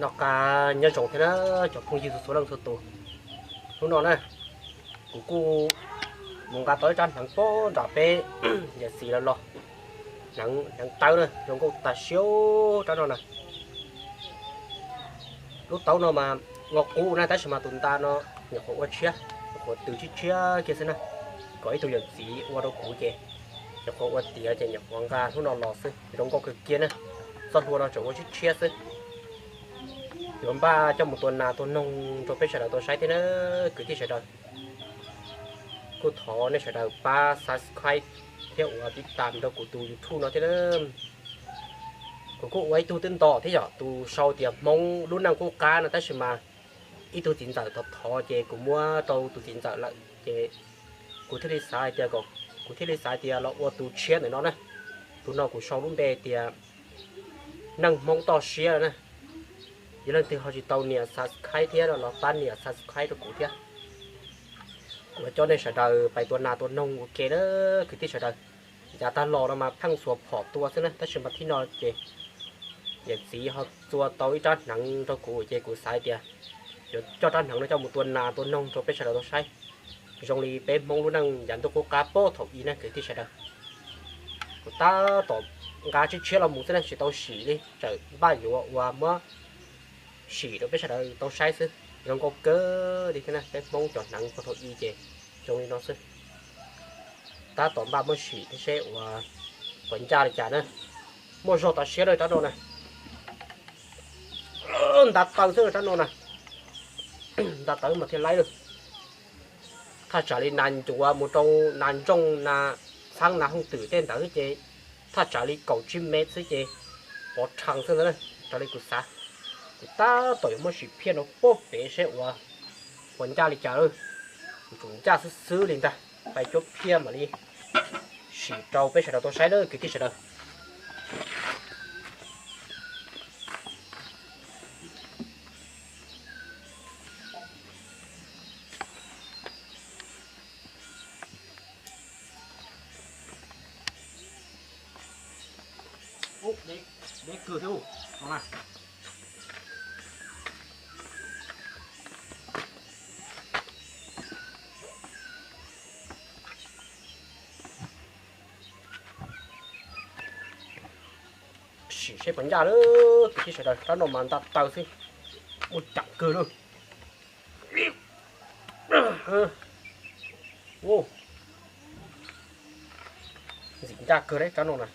Noj qab nyob zoo thiab na cov phooj ywg txhua leej txhua tus. Hnub no na, kuv kuj mus nqa tau ib rab hneev pem nram peb yawm txiv lawv los, hneev tawb na zoo nkauj tas siab rab no na. Lub taub no mas ua qub na tab sis mas tus nta no nyuam qhuav ua tshiab, nyuam qhuav tws tshiab tshiab kiag xwb na. Kom ib tug yawm txiv ua rau kuv ces nyuam qhuav ua tiav ces nyuam qhuav nqa hnub no los xwb, zoo nkauj kawg kiag na. Txoj hlua no tseem ua tshiab tshiab xwb. Yuav npaj coj mus tua nas tua noog rau peb sawv daws tau saib thiab na kwv tij sawv daws. Kuj thov nej sawv daws pab subscribe thiab ua tiv tam rau kuv tus YouTube no thiab na. Kuv kuj ua ib tug twb nto thiab yom, tus sau tias Hmoob lub neej qub qab no tab sis mas ib tug txiv ntxawm thov thov ces kuv muab rau tus txiv ntxawm lawm ces kuv thiaj li xav hais tias kom, kuv thiaj li xav tias los ua tus tshiab ntawm no na. Tus no kuv sau lub npe tias Neej Hmoob Toj Siab na. Yog leej twg ho tsis tau nias subscribe thiab los pab nias subscribe rau kuv thiab. Kuv coj nej sawv daws pais tua nas tua noog ua ke na kwv tij sawv daws. Yav tag los no mas pheej xuas phom tua xwb na tab sis mas thaum no ces yawm txiv ho txua tau ib rab hneev rau kuv ces kuv xav tias yuav coj rab hneev no coj mus tua nas tua noog rau peb sawv daws tau saib. Zoo li peb Hmoob lub neej yav ntuj qub qab puag thaum ub na kwv tij sawv daws. Kuv tab tom nqa tshiab tshiab los mus xwb na tsis tau sim li, tseem npaj yuav ua muab sim rau peb sawv daws tau saib xwb. Zoo nkauj kawg li thiab na, peb Hmoob cov hneev puag thaum ub ces zoo li no xwb. Tab tom npaj muab sim thiab seb ua puas ncaj li cas na. Muaj zog tas siab lawm rab no na. Nta taw xwb rab no na. Nta taw mas thiaj laib lawm. Thaj tsam li nas ncuav mus rau nas ntsooj nas txhab nas hooj twm tej ntawd ces thaj tsam li kaum tsib mev xwb ces pov rhees xwb ntag. Raws li kuv xav, kuv tab tom yuav muab sim phiaj rau puag pem seb ua puas ncaj li cas lawm. Kuv tsum ncaj xwb xwb li ntag, pais cuab phiaj mam li sim rau peb sawv daws tau saib lawm kwv tij sawv daws. Deb kawg thiab. Sim seb puas ncaj lawm kwv tij sawv daws, rab no mas nta taw xwb, muaj ceem kawg lawm. Ntxim ncaj kawg li rab no na.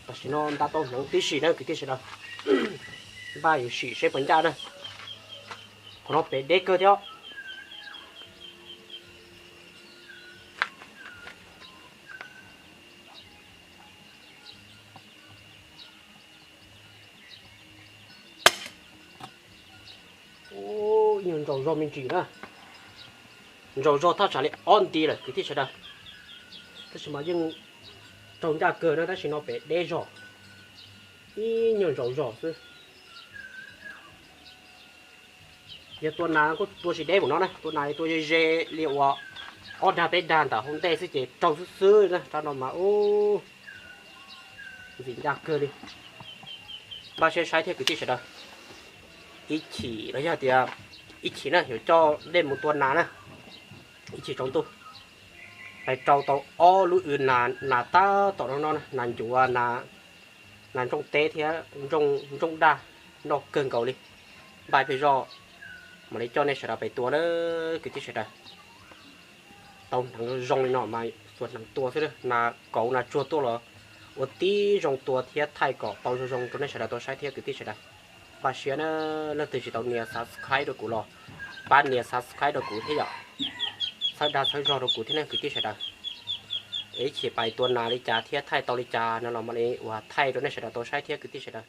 Tam sim no nta tau hneev tib si na kwv tij sawv daws, npaj yuav sim seb puas ncaj na. Qhov no pem deb kawg thiab. Ib nyuag ntsaus zog me ntsis na, ntsaus zog thaj tsam li ob nti lawm kwv tij sawv daws. Tab sis mas yeej raug ncaj kawg na, tab sis no pem deb zog, ib nyuag ntsaus zog xwb. Yog tua nas kuj tua tsis deb npaum no na, tua nas tua ze ze li uas ob dag peb dag ntawm hauv ntej xwb ces raug xwb xwb na, rab no mas ub, ntxim ncaj kawg li. Npaj siab saib thiab kwv tij sawv daws. Ib chim los yog tias ib chim na yuav coj nej mus tua nas na, ib chim tsaus ntuj pais rau tau ob lub w nas, nas tab tom no no, nas ncuav, nas ntsooj teb thiab ntsooj daj, noj kawg nkaus li. Npaj pem zoj mam li coj nej sawv daws pais tua na kwv tij sawv daws. Tau hneev zoo li no mas xuas hneev tua xwb, nas kauv nas tsuag tuaj los ua tib zoo tua thiab thaij kom tau zoo zoo rau nej sawv daws tau saib thiab kwv tij sawv daws. Npaj siab na, leej twg tsis tau nias subscribe rau kuv los pab nias subscribe rau kuv thiab yom, txhawb dag txhawb zog rau kuv thiab ne kwv tij sawv daws. Es ib chim pais tua nas li cas thiab thaij tau li cas no los mam li ua thaij rau nej sawv daws tau saib thiab kwv tij sawv daws.